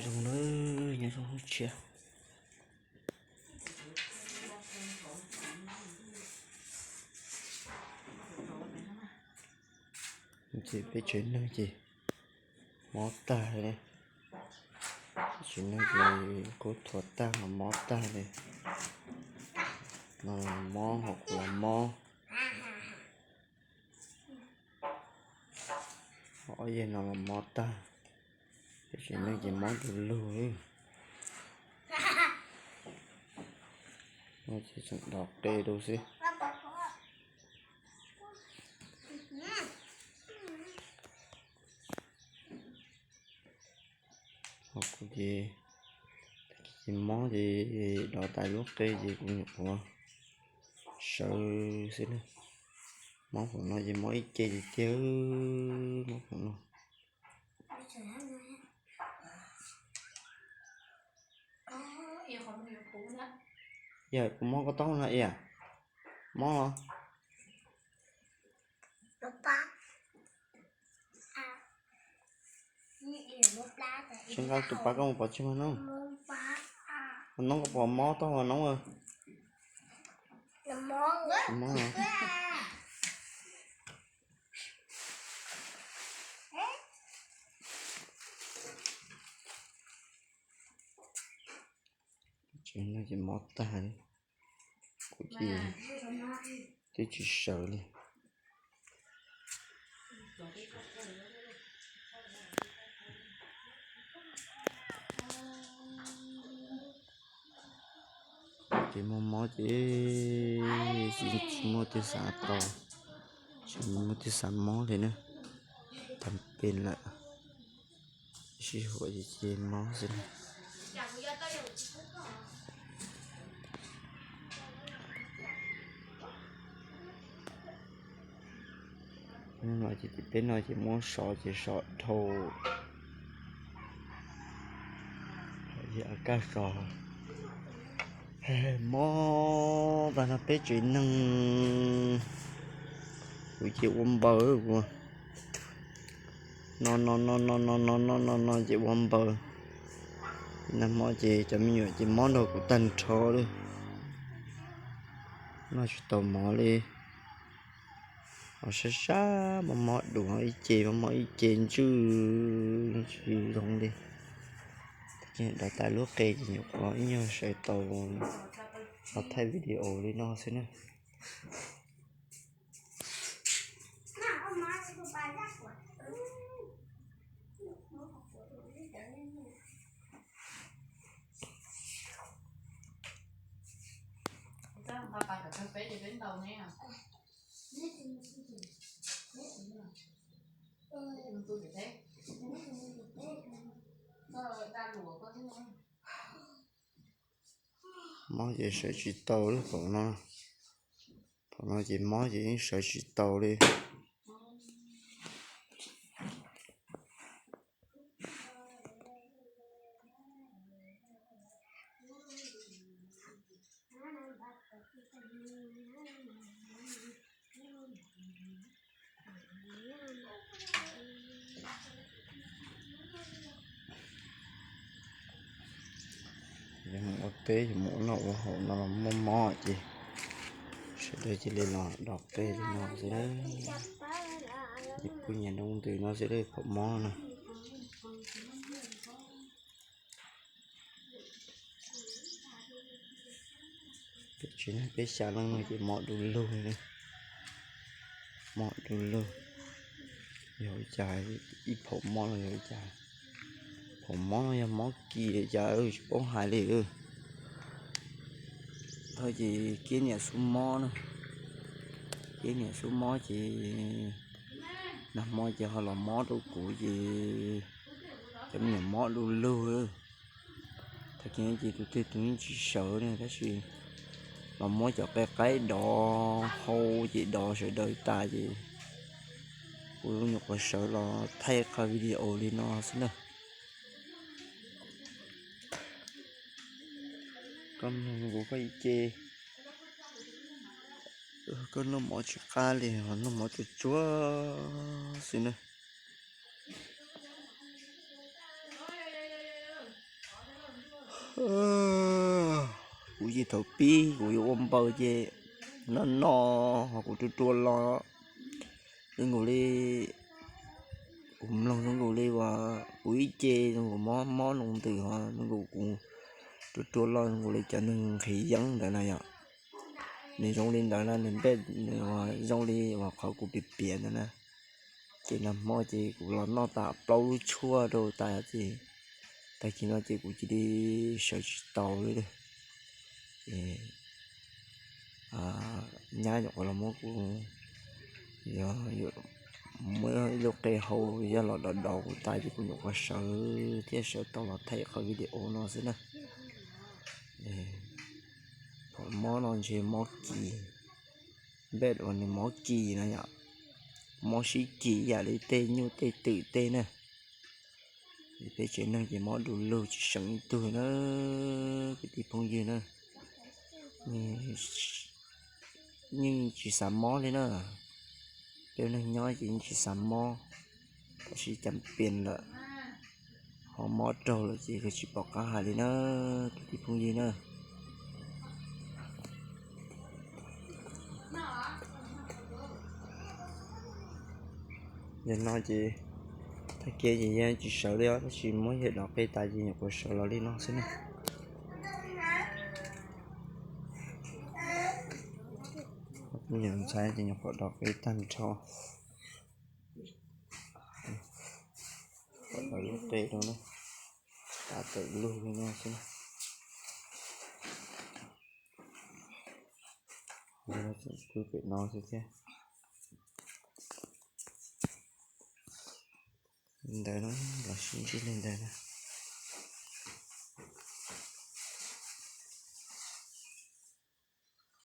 Zoo na, nyob zoo hauv tsev. Ces peb tsev neeg ces mob tag li. Peb tsev neeg ces kub thuav tag los mob tag li. No los mob, hauv kuv los mob. Ob yawg no los mob tag. Peb tsev neeg ces mob du lug li. No ces tseem dov qe rau xwb. Ho kuv ces, ces mob ces dov tas lub qe ces kuv nyuam qhuav sawv xwb na. Mob phaum no ces mob ib ce tiag tiag, mob phaum no. Yog kuv mob koj taub hau no Iab? Mob los? Tsis nqa tus pab koj mus pov tseg mas noob. Noob koj puas mob taub hau noob? Tsis mob. Tsev neeg ces mob tag li. Kuv ces twb tsis sawv li. Ces mob mob ces tsis muaj twg xav tau, tsis muaj twg xav mob li na. Tag pes lawm, sib huam ces ces mob xwb na. No ces tim teb no ces muab sov ces sov dhau, kaj sov. Mob tas no peb tsev neeg, kuv ces ua npaws, kuv no no no no no no no no no ces ua npaws. Nag hmo ces cov me nyuam ces mob nrog kuv tag nrho li. Noj tsis tau mov li. Ho sab sab mob mob duav ib ce, mob mob ib ce ntswj tsis zoo li. Dov tas lub qe ces nyuam qhuav ib nyuag sawv tau los thaij video li no xwb na. Mob ces sawv tsis tau li phaum no. Phaum no ces mob ces yeej sawv tsis tau li. Yog mus ua teb, yog mus ua noj ua haus no los muaj mob ces sawv daws cia li los dov qe li no xwb. Kuv nyiam nroo ntws no xwb, phaum mob no. Peb tsev neeg peb xya leej no ces mob du lug li. Mob du lug. Yog ua cas ib phaum mob no yog ua cas? Phaum mob no yog mob kis li cas tsis paub hais li. Thaum ces kiab niam xub mob na, kiab niam xub mob ces nag hmo ces ho los mob rau kuv ces cov me nyuam mob du lug. Tag kis ces tus twg tus yeej tsis sawv ne, tab sis los muab cov qe qaib dov hau ces dov sawv daws tas ces kuv nyuam qhuav sawv los thaij qhov video li no xwb na. Koj mloog kuv koj ib ce, koj noj mov tsis qab li, noj mov tsuag tsuag xwb na. Kuv ces thaum pib kuv yuav ua npaws ces noj noj ho kuv rua rua los zoo nkaus li, kuv mloog zoo nkaus li uas kuv ib ce zoo nkaus mob mob noo ntws ho zoo nkaus kuv rua rua los zoo nkaus li cov neeg nqhis yeeb ntawd na yom. Nws zoo li ntawd na, nws npej nws zoo li uas qhov kuv piav piav ntawd na. Ces nag hmo ces kuv los noj tas plaub lub tshuaj rau tas ces tag kis no ces kuv cia li sawv tsis tau li. Nyab nyuam qhuav los muab kuv, muab ib lub qe hau yog los daus daus kuv tas ces kuv nyuam qhuav sawv thiab sawv tau los thaij qhov video no xwb na. Thaum mob no ntshe mob kis, npej uas nws mob kis no yom, mob sib kis yam li tej nyuj tej twm tej na. Peb tsev neeg ces mob du lug tsis seem ib tug na, kwv tij phooj ywg na. Yeej tsis xav mob li na, peb neeg nyob ces yeej tsis xav mob, tab sis cas pias lawm, ho mob raug lawm ces tsis pom qab hais li na, kwv tij phooj ywg na. Yog no ces tag kis ces yog tsis sawv li os, tab sis muab yawg dov qe tas ces nyuam qhuav sawv los li no xwb na. Nyuam ntxhais ces nyuam qhuav dov qe tag nrho. Dov lub qe rau na, tas tawm lug li no xwb. Pw pem no xwb thiab. Ntawd no los sib ntsib li ntawd na.